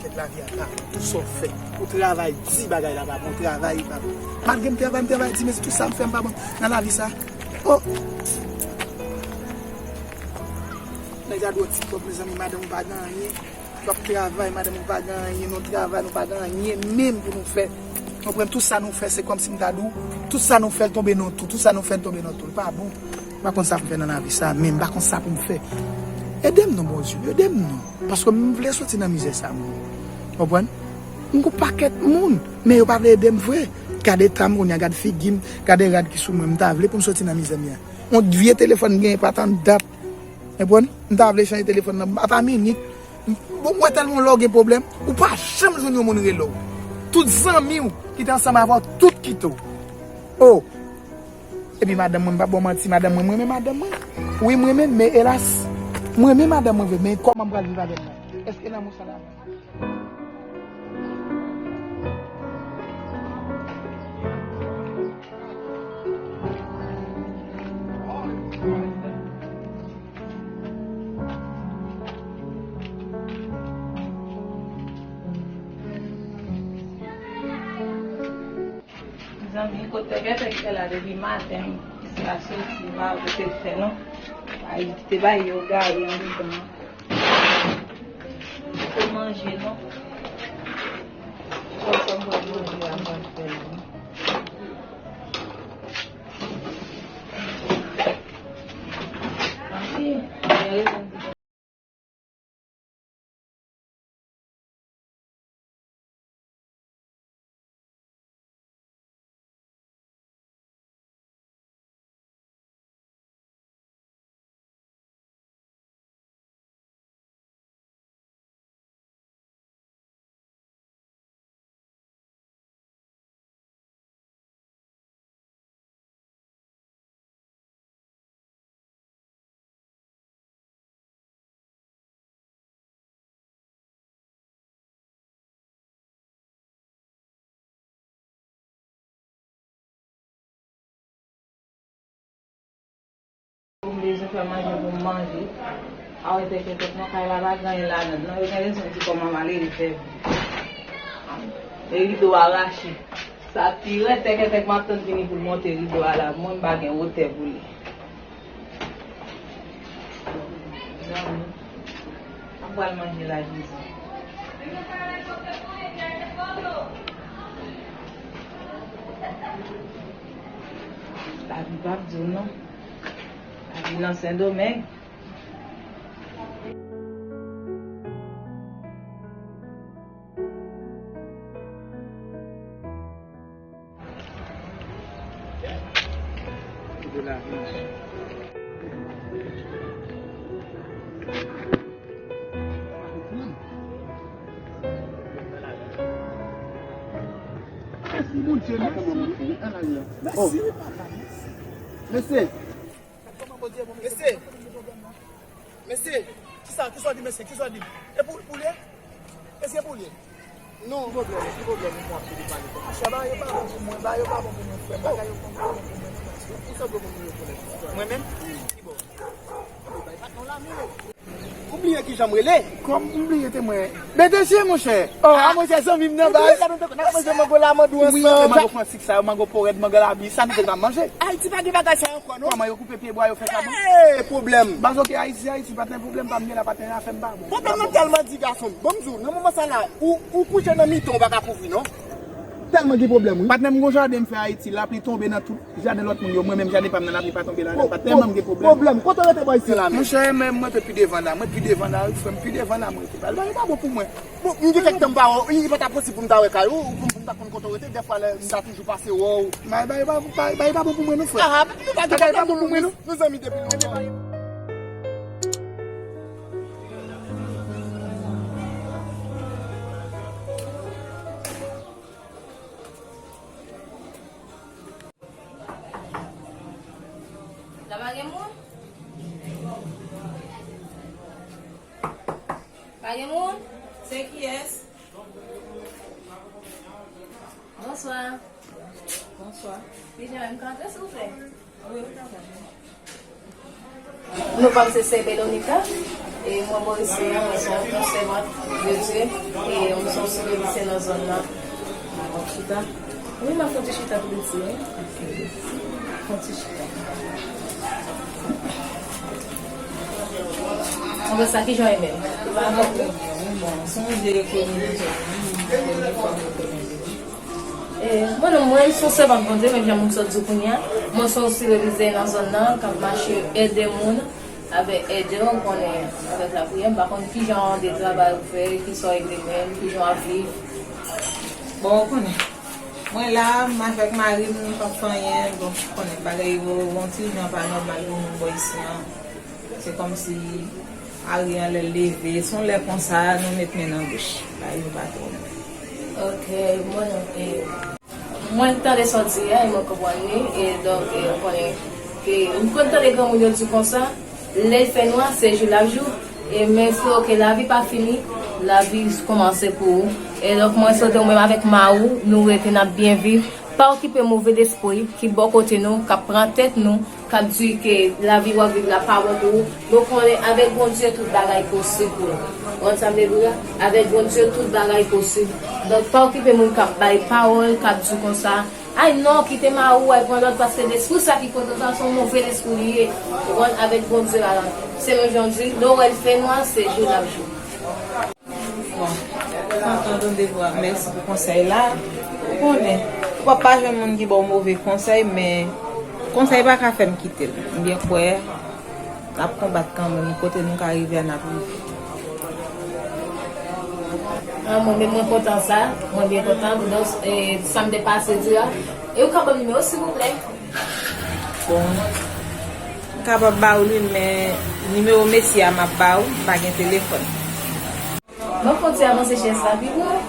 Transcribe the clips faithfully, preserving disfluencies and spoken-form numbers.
Kèt lavi a pa bon. Pou sa w fè. Ou travay di bagay la pa bon. Ou travay pa bon. Malgre m travay, m travay di, men si tout sa m fè m pa bon nan lavi sa. Oh! Nèg la dwe ti kòb, mezanmi, madanm ou pa gen anyen. W ap travay, madanm ou pa gen anyen, nou travay, nou pa gen anyen menm pou nou fè. Konprann, tout sa nou fè, se kòmsi m ta di w, tout sa nou fè, l tonbe nan tou, tout sa nou fè, l tonbe nan tou. L pa bon. M pa konn sa pou m fè nan lavi sa, men m pa konn sa pou m fè. Ede m non, Bondye, ede m non. Paske m vle soti nan mizè sa, m ye. Konprann? M gon pakèt moun, men yo pa vle ede m vre. Gade eta m kounye a, gade figi m, gade rad ki sou mwen, m ta vle pou m soti nan mizè m ye a. Yon vye telefòn m genyen pa t anndat. Konprann? M ta vle chanje telefòn nan, pa minit. Bon, mwen tèlman lè w gen pwoblèm, ou pa janm jwenn yon moun rele w. Tout zanmi w ki te ansanm avè w, tout kite w. Oh! Epi madanm mwen, m pa ba w manti, madanm mwen, m renmen madanm mwen. Wi, m renmen l, men elas, m renmen madanm mwen vre, men kòman m pral viv avè l la? Èske lanmou sa la? Mezanmi, kote tèkètèk fè la depi maten, jiska soti, m pa wè kote l fè non. Ay, te bay yo gade anndan. Pou manje non. Pou sa m pral manje a, m pral fè la non. Anpi, gen rezon. M bezwen fè manje pou m manje. A wè tèkètèk nan kay la pa gen anyen ladan l non. Yo gen rezon di kòman malere fè vi. E rido a rache. Sa pi rèd tèkètèk m ap tann vini pou l monte rido a la. Mwen m pa gen wotè pou li. Zanmi, m pral manje la, Jezi. Lavi p ap di w non. Lavi nan Sendomeng. Mèsi, wi, papa, mèsi. Mesye! Mesye! Mesye! Kisa, kisa w di mesye? Kisa w di? E pou, pou li ye? Mesye, pou li ye? Non. Ki pwoblèm? Ki pwoblèm? Ou konn ap pede pale konsa. Monchè, bagay yo pa bon pou mwen, bagay yo pa bon pou mwen, frè m. Bagay yo pa bon pou mwen, non, mesye. Mwen menm? Ki bò? Ou bliye kijan m rele? Kòm m bliye te mwen. Bete sye, monchè. Oh, a, monchè, zanmi m nan, baz. N ap manje mango la, mango ansanm. Wi, mango Fransik sa yo, mango porèd, mango labi, sa nou te pa manje. Ayiti pa gen bagay sa ankò, non? Kòman yo koupe pye bwa, yo fè sa bon? Eh, pwoblèm. Baz, oke, Ayiti, Ayiti, patnè, pwoblèm pa m gen la, patnè, afè m pa bon. Pwoblèm nan tèlman di, gason m. Ban m di w, nan moman sa la, ou, ou kouche nan mitan, ou pa ka kouvri, non? Tèlman gen pwoblèm, wi. Patnè, m gon jaden m fè Ayiti, lapli tonbe nan tout jaden lòt moun yo, mwen menm jaden pa m nan lapli pa tonbe ladan. Patnè, mwen m gen pwoblèm. Pwoblèm, kote w rete bò isit la menm? Monchè, men mwen te pi devan la, mwen pi devan la, wi, frè m, pi devan la, mwen rete. Bagay yo pa bon pou mwen. Bon, m gen kèk tan m pa wè w, li pa ta posib pou m ta wè kay ou, ou pou m ta konn kote w rete, dèfwa lè m ta toujou pase wè w. Bagay pa, bagay pa bon pou mwen non, frè. Ah, nou pa gen pwoblèm, nou zanmi depi lontan. La pa gen moun? Pa gen moun? Se kiyès? Bonswa. Bonswa. Kijan m ka antre, silvouplè? Wi, ou ka antre. Nou pa m se sè Veronica, e mwen bò isi a, mwen se yon sèvant de Dye, e mwen se yon sirevizè nan zòn nan. Mwen chita. Wi, m ap fè yon ti chita tou piti, wi. Fè yon ti chita. Mwen sa, kijan w ye menm? Mwen pa trè byen, wi, bon, se yon vye rekonèt, wi, premye fwa mwen rekonèt. E, bon, non, mwen se yon sèvant Bondye, menm jan moun sot di w kounye a. Mwen se yon sirevizè nan zòn nan, k ap mache ede moun avèk èd yo, ou konnen, avèk lapriyè. M pa konn kijan de travay ou fè, kisa w regle menm, kijan w ap viv. Bon, ou konnen. Mwen la, m avèk mari m, nou p ap fè anyen. Bon, ou konnen, bagay yo yon ti jan pa nòmal pou nou bò isi an. Se kòmsi mari an lè l leve, se yon lè konsa, nou met men nan bouch. Bagay yo pa twò bon. Ok, bon, e, mwen tande sa w di a, e mwen konprann li, e donk, e, ou konnen ke, m konn tande granmoun yo di konsa, lè l fè nwa, se jou l ap jou, e men freo, ke lavi pa fini, lavi kòmanse pou ou. E donk, mwen swete ou menm avèk mari w, nou rete, n ap byen viv. Pa okipe move lespri ki bò kote nou, k ap pran tèt nou, k ap di ke lavi w ap viv la pa bon pou ou, nou konnen avèk Bondye tout bagay posib pou nou. Ou konn sa m vle di w la? Avèk Bondye tout bagay posib. Donk, pa okipe moun k ap bay pawòl, k ap di w konsa, ay non, kite mari w al pran lòt, paske lespri sa ki kote w sa, se yon move lespri li ye. Ou konn, avèk Bondye la, se menm jan w di, lè w wè l fè nwa, se jou l ap jou. Bon, kontan tande vwa. Mèsi pou konsèy la. Ou konnen, ou p ap pa jwenn moun ki ba w move konsèy, men konsèy pa ka fè m kite l. M byen kwè n ap konbat kanmenm. Kote nou ka rive a, n ap rive. Ah, mwen menm, mwen kontan sa. Mwen byen kontan. Donk, e, sa m te pase di a. E ou ka ban m nimewo, silvouplè? Bon, m kapab ba w li, men nimewo mesye a m ap ba w, m pa gen telefòn. Mwen fon ti avanse chèz la pi pran.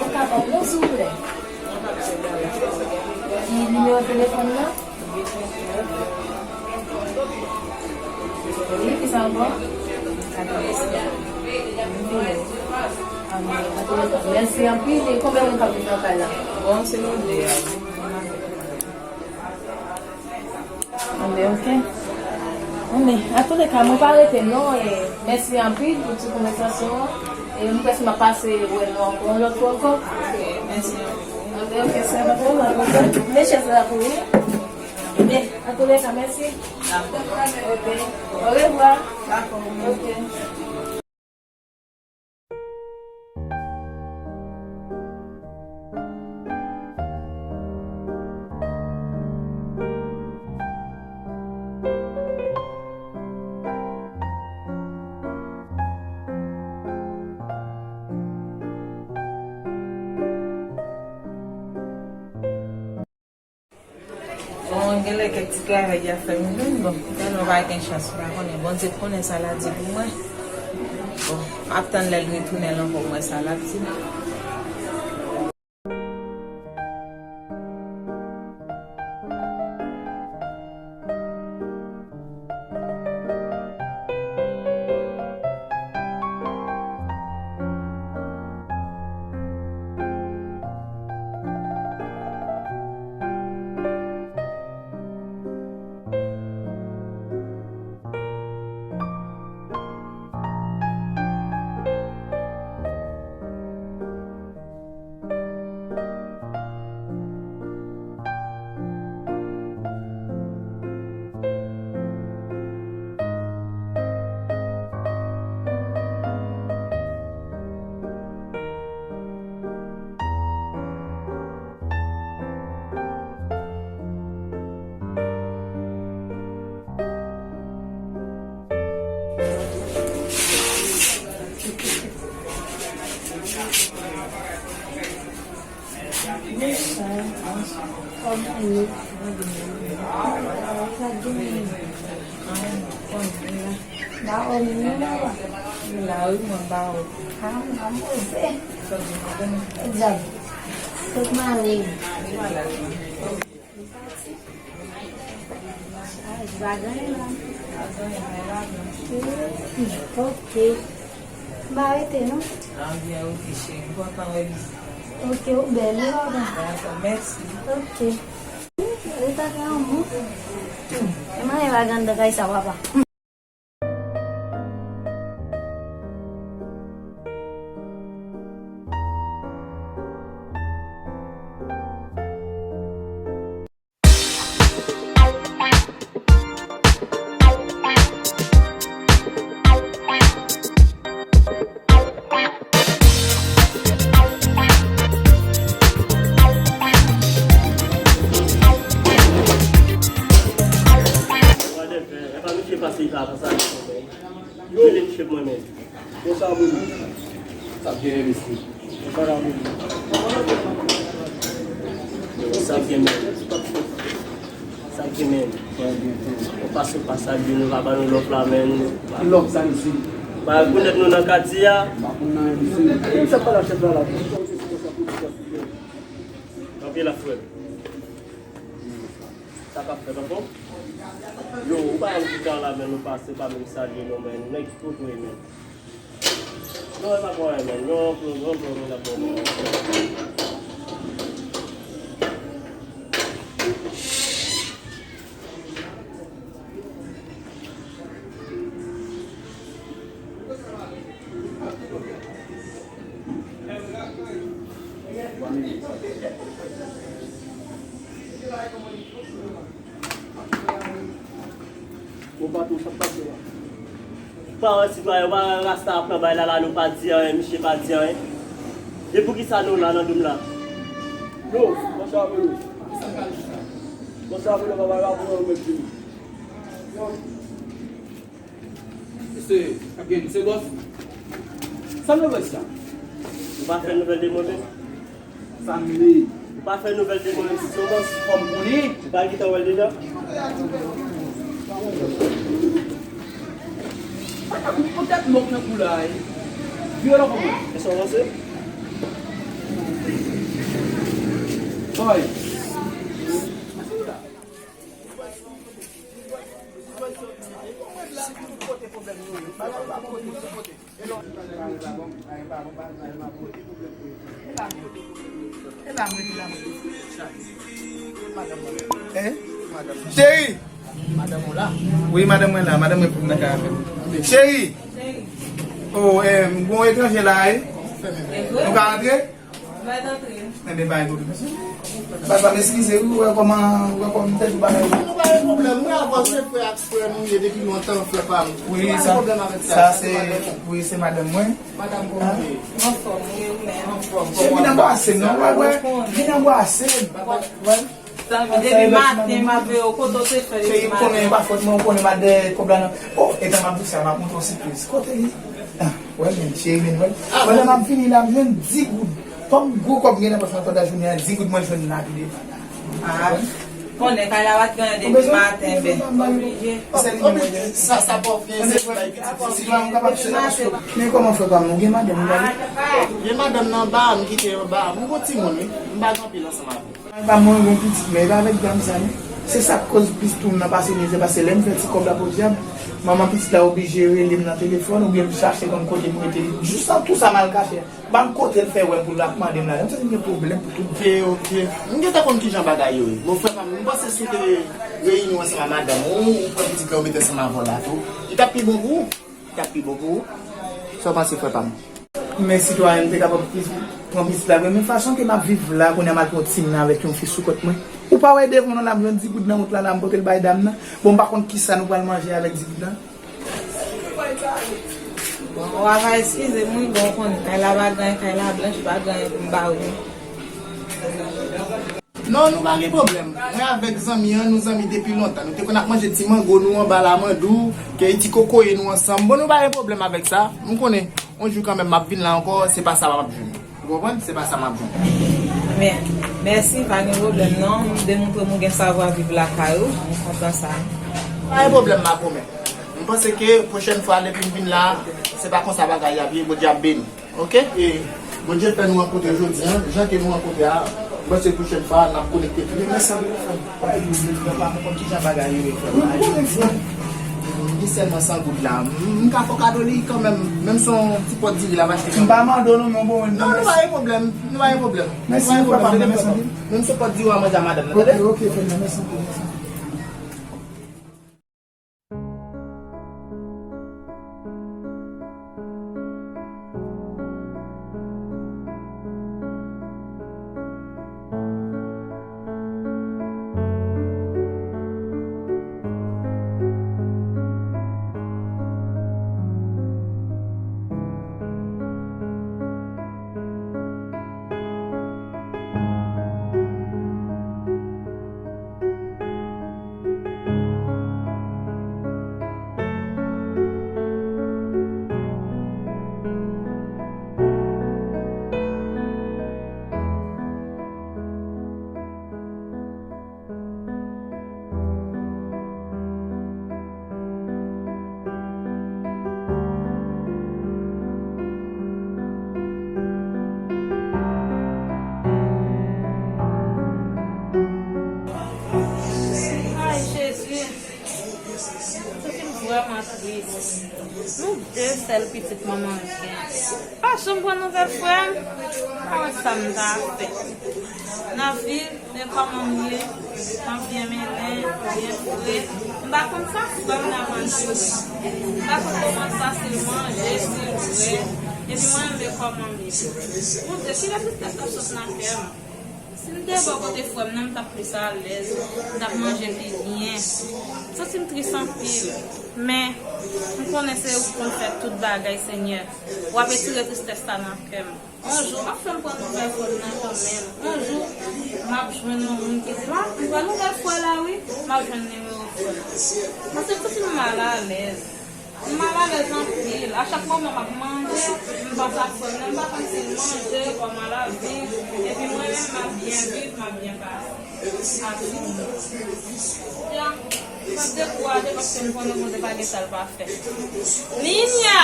Ou ka ban m non, silvouplè? Ki nimewo telefòn nan? Wi, ki sa ankò? Mèsi anpil. E konbyen moun k ap viv nan kay la? Bon, se nou de a. Anben, ok. Anben, antouleka, mwen pa rete non, e mèsi anpil pou ti konvèsasyon an. E m prèske m ap pase wè nou ankò yon lòt fwa ankò. Ok, mèsi anpil. Anben, ok, sè, pa twò mal, ok. Men chèz la pou ou. Anben, antouleka, mèsi. Dakò. Ok. Orevwa. Dakò. Ok. Bon, genlè kèk ti travay y ap fè m jwenn. Bon, tèlman pa gen chans, m pa konnen. Bondye konnen sa l a di pou mwen. Bon, m ap tann lè l retounen l ankò, m wè sa l ap di. Kòman ye? Sa gen? Ba òm nan la. Li la wi, mwen ba w. Ah, mwen poze. Dyab. Tout male. Li pati. Ah, li pa genyen la. Ok. M pa rete non. Ah, byen, ok, cheri. M kontan wè li. Ok, ou bèl wi, papa. Dakò, mèsi. Ok. Li ta fè anmou. Mwen pa gen anndan kay sa, papa. Yo, li misye mwen menm. Konsa, bro. Sa ap genyen, mesye? Konsa, bro. Sa ap genyen. Sa ap genyen. Ou pase pa sa, byen, nou pa ban nou lòf la, men. Ki lòf sa, mesye? Ba, rekonèt nou nan katye a. M pa konn nan, mesye. E sa pa la chèf la, la. Kanpe la, frè. Sa k ap fèt ankò? Yo, ou pa wè m chita la, men nou pase pa menm salye non, men nèg ki kote w ye, men. Non, e pa pwoblèm, men. Non, non, non, non, non, non. Bon, patwon, sa k pase la? Ou pa wè sitwayen, ou pa wè rasta ap nan bay la, la, nou pa di anyen, misye pa di anyen. E poukisa nou la nan doum la? Yo, mwen sa avè nou. Mwen sa avè nou, papa, la pou nou mèt vini. Mesye, ap gen misye bòs. Sa nou wè sa? Ou pa fè nouvèl de mwen menm? Sa m li. Ou pa fè nouvèl de mwen menm si se yon bòs? Kòm konnen. Ou pa gentan wè l deja? Poutèt mòk nan kou la, e. Vye lò kòman? Mesye, avanse. Boy. Eh? Cheri! Wi, madanm mwen la. Madanm mwen pou nan kay avè m. Cheri! Oh, eh, m gon etranje la, eh? Nou ka antre? Mèt antre. Enben, bay kote mesye. Papa, m eskize wi, ou wè kòman, ou wè kòman m fè jou bagay. Nou pa gen pwoblèm, mwen avè w se frè ak frè nou ye depi lontan, frè pa m. Wi, sa, sa se, wi, se madanm mwen. Madanm, kòman w ye? Anfòm, wi, ou menm? Anfòm. Cheri, vin anbrase m non, wè, wè. Vin anbrase m. Wè. Depi maten, m ap veye w, kote w te fè depi maten? Cheri, ou konnen, e pa fòt mwen, ou konnen m ap dèyè kòb la nan. Oh, etan m ap di w sa, m ap montre w sipriz. Kote li? Ah, wè, men, cheri, men, wè. Wè, lè m ap vini la, m jwenn dis goud. Kòm gwo kòb m gen nan pòch mwen pandan jounen an, dis goud mwen jwenn la pi devan la. Ah, konnen kay la pa t gen anyen depi maten, ben. Oblije. Sa, sa pa w gen, se bay pitit. Si mwen, m kapab fè sa, paske, men kòman frè pa m, ou gen madanm, ou pa gen? Gen madanm nan anba, m kite anba. M gon timoun, wi. M pa gen anpil ansanm avè l. Manman mwen gen pitit, men e pa avèk dam sa non. Se sa k koz plis pou m nan pase mizè, paske lè m fè ti kòb la podyab, manman pitit la oblije rele m nan telefòn oubyen l chache konn kote m rete. Jis an tou sa m al kache. M pa konn kote l fè wè m pou l ap mande m lajan. M santi m gen pwoblèm pou tout. Ok, ok. M gentan konn kijan bagay yo ye. Bon, frè pa m, m panse si w te reyini w ansanm ak madanm ou, ou pran pitit la ou mete ansanm avè w la tou, li t ap pi bon pou ou. Li t ap pi bon pou ou. Sa w panse, frè pa m? Men sitwayen m te kapab plis pran pitit la vre. Men fason ke m ap viv la, kounye a m al pran yon ti nèg avèk yon fi sou kont mwen. Ou pa wè devan w la, m jwenn dis goud nan wout la, la m pote l bay dam nan. Bon, m pa konn kisa nou pral manje avèk dis goud la. Bon, w ava eskize m wi, bon, w konnen, kay la pa gen anyen, kay la blanch, pa gen anyen pou m ba w wi. Non, nou pa gen pwoblèm. Mwen avèk zanmi an, nou zanmi depi lontan. Nou te konn ap manje ti mango nou anba lamandou, keyi ti kokoye nou ansanm. Bon, nou pa gen pwoblèm avèk sa. M konnen, yon jou kanmenm, m ap vin la ankò, se pa sa m ap jwenn. Ou konprann? Se pa sa m ap jwenn. Men, Mèsi, pa gen pwoblèm non. M demontre m ou gen savwa viv lakay ou. M kontan sa. Pa gen pwoblèm, makomè. M panse ke pwochèn fwa, depi m vin la, se pa konsa bagay ap ye, Bondye ap beni. Oke? E Bondye fè nou rankontre jodi a, jan ke nou rankontre a, m panse pwochèn fwa, n ap konekte plis. Mèsi anpil, frè m. Mwen pa konn kijan bagay yo ye, frè m. Mwen konnen, frè m. M gen sèlman san goud la. M, m ka fè w kado li kanmenm, menm si yon ti pòt diri l ap achte kanmenm. M pa mande w non, men w bon, mwen. Non, nou pa gen pwoblèm. Nou pa gen pwoblèm. Mèsi, frè pam, mèsi anpil. Menm si yon pòt diri w a manje a madanm nan, tande? Oke, oke, frè m, mèsi anpil, mèsi anpil. Ay, Jezi. Sa fè m vrèman tris. Nou de sèl pitit manman m gen. Pa janm pran nouvèl frè m. Pa wè sa m ta fè. N ap viv, men kòman m ye? M ap byen mennen, m byen fre. M pa konn sa frè m nan manje. M pa konn kòman sa se manje, se bwè. Epi mwen menm, men kòman m ye? Bondye, kilè tristès ap sot nan kè m? Si m te bò kote frè m nan, m t ap plis alèz, m t ap manje pi byen. M santi m tris anpil, men m konnen se ou ki konn fè tout bagay, Senyè. W ap retire tristès sa nan kè m. On jou, w ap fè m pran nouvèl frè m nan kanmenm. On jou, m ap jwenn yon moun ki di m, "A, m pran nouvèl frè la, wi." M ap jwenn nimewo frè m. Paske m santi m mal alèz. M malalèz anpil. A chak moman m ap manje, m panse ak frè m nan, m pa konn si l manje, kòman l ap viv. Epi mwen menm, m ap byen viv, m ap byen pase. Amen. Ya, m ap dekouraje paske m konnen Bondye pa gen sa l pa fè. Ninia!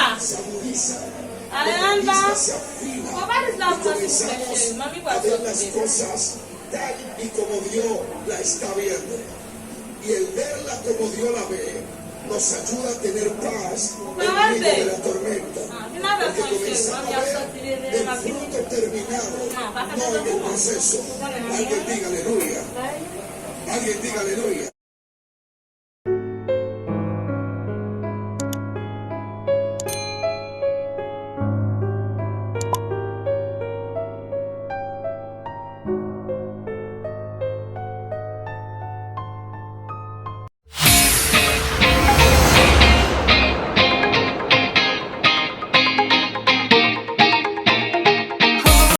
Ale anndan. Pran valiz la pou mwen, silvouplè, cheri. Manmi pral sòti deja. Tal y como Dios la está viendo. Y el verla como Dios la ve nos ayuda a tener paz en medio de la tormenta, porque comenzamos a ver el fruto terminado, no en el proceso. Alguien diga aleluya. Alguien diga aleluya.